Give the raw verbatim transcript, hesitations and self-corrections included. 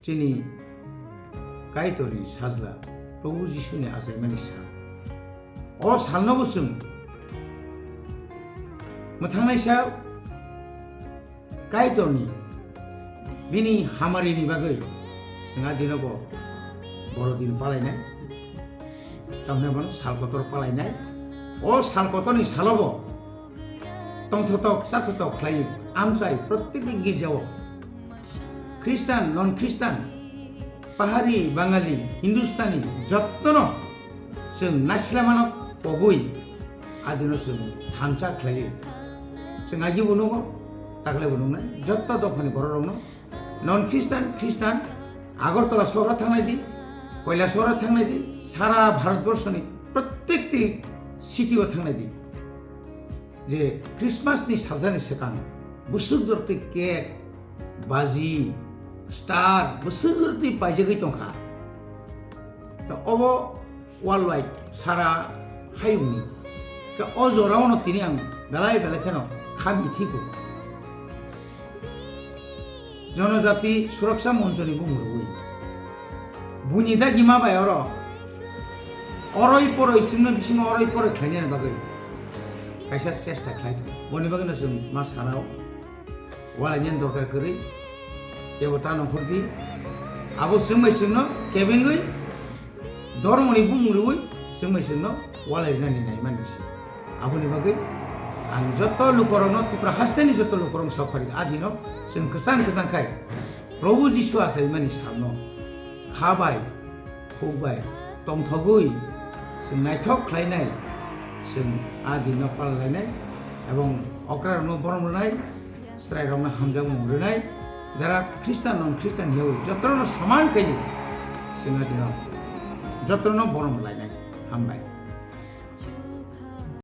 Chini Kaitorni sajla Probhu Jisuni achaimani sal. O salno bo chwng mwthangnai sal Kaitorni bini hamarini bagwi chwng a dino bo borodin palainai. Tamni bono sal kotor palainai. O sal kotorni salobo tongthotok chathotok khlai amchai prottekni girjao Khristan, non Khristan, Pahari, Bangali, Hindustani jottono chwng naislamano pogwi adino chwng thansa khlaiwi chwng agibo nugo, taklaibo nuknai jotto dophani bororokno non Khristan, Khristan Agartala sohoro thangnai di, Koilashahar thangnai di, sara Bharatborshoni prottekti city o thangnai di. Je Christmas ni sajani swkang bwswk jorti cake, baji, star bwswk jorti paijagwi tongkha. To obo worldwide sara hayungni. Khe o jorao no tini ang belai belai kheno khami thigo. Jonojati Suraksha Monchoni bumung rwui. Buini dagima bai oro oroi poroi chwngno bisingo oroi poroi khlainani bagwi kaisa chesta khlai tongo. Boni bagwino chwng ma sanao walainani dorkar kwrwi. Kebo ta nongkhordi. Abo chwng bai chwngno kebengwi Dhormoni bumung rwui chwng bai chwngno walai rwnani naimani se. Aboni bagwi ang joto lukorokno, Tripura hasteni joto lukorokno sok phari, a dino chwng kwchang kwchang khai Probhu Jisu achaimani salno kha bai, khuk bai tongthogwi chwng naithok khlainai, chwng a dinno palalainai ebong okrarokno borom rwnai, chwrairokno hamjakmung rwnai, jara Khristan, non Khristan hiyawi jotono soman kaiwi chwng a dino jotono borom lainai. Hambai.